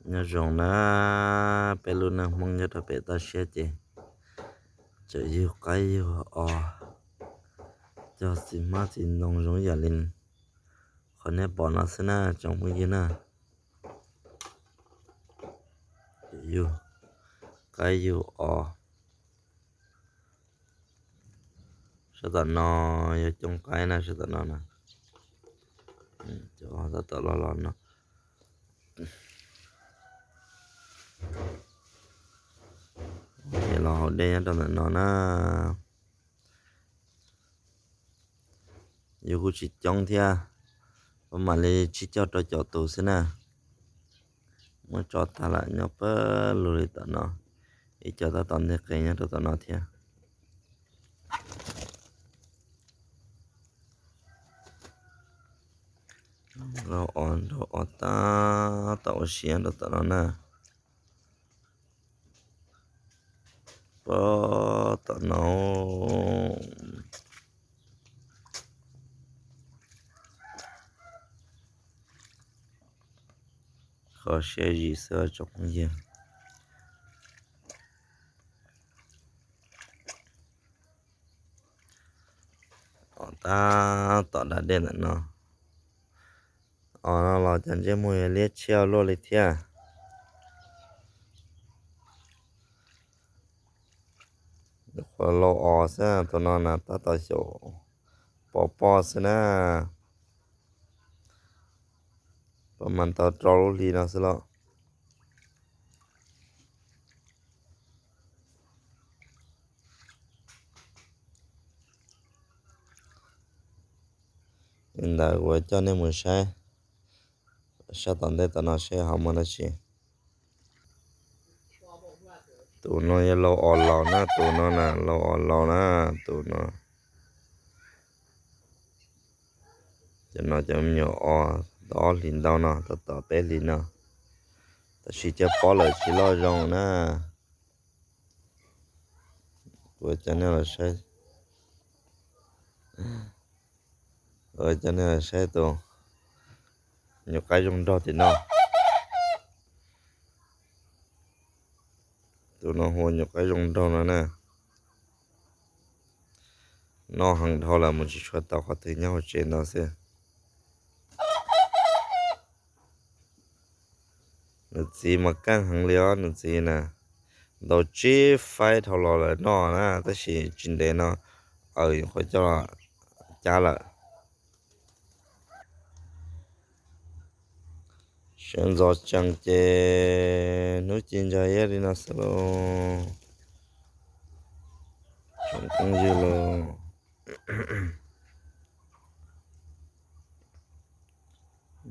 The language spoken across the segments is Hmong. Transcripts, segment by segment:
Nyob zoo na, peb lub neej Hmoob nyob rau pem toj siab ces tseem yug qaib yug os, cog txiv hmab txiv ntoo zoo yam li qhov nej pom no xwb na tsoom phooj ywg na. Yug qaib yug os. Sab tom no yog cooj qaib na, sab tom no na. Tab tom los los no. Los haus dej nyob rau ntawm no na. Yus kuj tsis coob thiab, mam li tsib caug rau caum tus xwb na. Muab tso tag lawm nyob pawg lug li tom no, ib co tab tom nteg qees nyob rau tom no thiab. Nrau os, nrau os tab tom ua si nyob rau tom no na. Pab tom no. Kho siab zim xwb tsoom phooj ywg. Os, tab tom da dej ntawm no. Os, no los cov ntsej muag yuav liab tshiab luaj li thiab. Qhuav lau os xwb, tus no na tab tom xyaum pov pob xwb na. Pab mas tau rau lub hli no xwb los. Li ntawd kuv coj nej mus saib sab tom ntej tom no seb ho muaj dab tsi. Tus no yog lau os laus na, tus no na lau os laus na, tus no. Cov no cov me nyuam os tau ob hlis ntau no, tau tom peb hlis no, tab sis cov pob lawm tsis loj zoo na. Kuv coj nej los saib, kuv coj nej los saib tus nyuam qaib zoo nraug tim no. Tus no hu nyuam qaib zoo nraug no na. Noj heev dhau lawm mus tsis tshua tau qhov twg, nyob hauv tsev ntau xwb. Nws txiv mas kaj heev li os, nws txiv na ntaus tsib faib dhau los lawm noj na, tab sis tsis ntev no aws qhuav coj los cab lawm. Sawv ntxov tsees ces hnub ci ntsa iab li no xwb lauj. Tsoom phooj ywg lauj,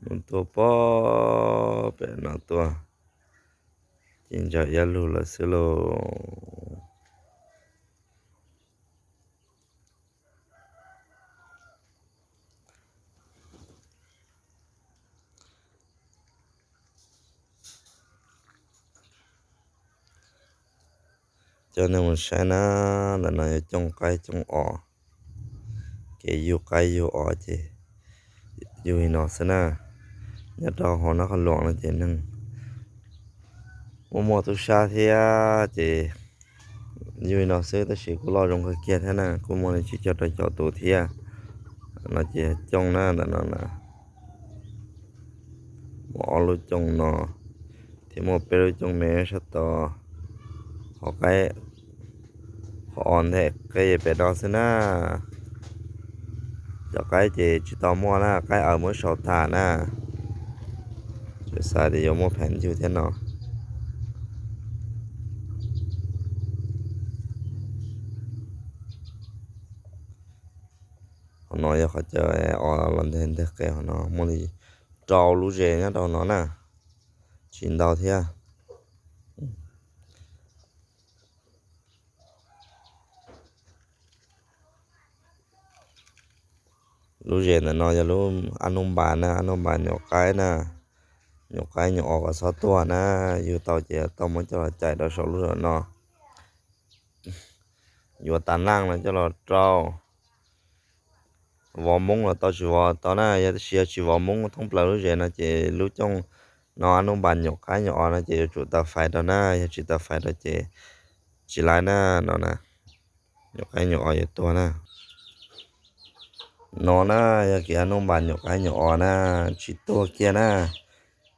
mus tuaj pob pem no tuaj, ci ntsa iab lug lawm xwb lauj. Coj nej mus saib na, ntawm no yog cooj qaib cooj os. Kev yug qaib yug os ces yug li no xwb na. Nyob rau hauv Nab Qhov Luam no ces neeg muaj muaj tub sab thiab ces yug li no xwb, tab sis kuj loj zoo kawg kiag thiab na, kuj muaj li tsib caug rau caum tus thiab. No ces cooj na, ntawm no na, muaj ob lub cooj no thiab muaj peb lub cooj me sab tod. Qhov qaib, qhov os ntej qeb pem no xwb na. Cov qaib ces tsis tau muaj na, qaib aws muab sau tas na. Tseem xav tias yuav muaj pheem yug thiab no. Qhov no yog qhov chaw os los nteg nteg qe, qhov no muaj li rau lub zes nyob rau no na, tsis ntau thiab. Lub zes ntawm no yog lub ab nub npas na, ab nub npas nyuam qaib na, nyuam qaib nyuam os kom txhob tuag na, yug tau ces tau muab coj los cais rau saum lub zos no. Yuav tas naj no coj los rau. Vov moob los tau, tsis vov tau na, yog tab sis yog tsis vov moob thoob plaws lub zes no ces lub cooj No Anub Npas nyuam qaib nyuam os no ces yuav tsum taws fais rau na, yog tsis taws fais rau ces tsis laib na no na. Nyuam qaib nyuam os yuav tuag na. No na, yog kev Anub Npas nyuam qaib nyuam os na, tsis tuag kiag na.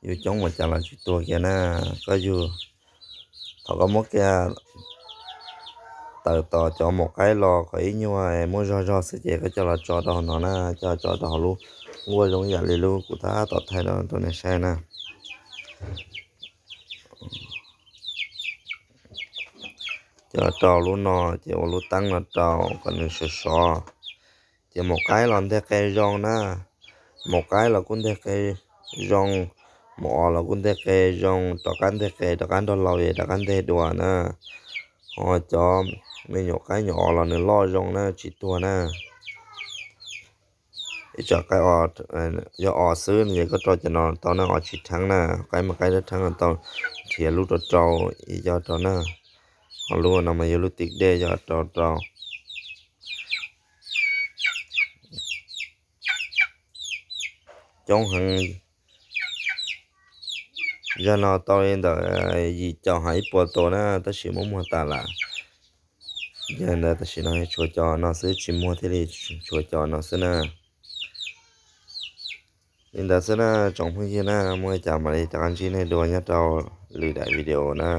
Yug coob mus cas los tsis tuag kiag na. Koj yug, thaum koj muab kiag tawm tom cov maum qaib los kom ib nyuag muab zog zog xwb ces koj coj los tso rau hauv no na, coj los tso rau hauv lub nkuaj zoo yam li lub kuv tab tom thaij rau nej saib na. Coj rau lub no ces ua lub teeb no rau kom nws sov sov. Ces maum qaib los nteg qe zoo na, maum qaib los kuj nteg qe zoo, maum os los kuj nteg qe zoo, rov qab nteg qe, rov qab nrog laus es rov qab nteg dua na. Ho cov me nyuam qaib nyuam os los nws loj zoo na, tsis tuag na. Ib tsam qaib, yog os xwb no ces koj rau cov no tau na, os tsis dheev na, qaib mas qaib dheev no tau, nrhiav lub rau rau ib co rau na. Ho lub no mas yog lub tim dej yog rau rau coob heev. Zag no tau li ntawm yim caum ha ib puas tus na, tab sis muab muag tas lawm. Yog li ntawd tam sim no tshuav cov no xwb, tsis muag thiaj li tshuav cov no xwb na. Li ntawd xwb na tsoom phooj ywg na, muaj li cas mam li rov qab ntsib nej dua nyob rau lwm daim video na.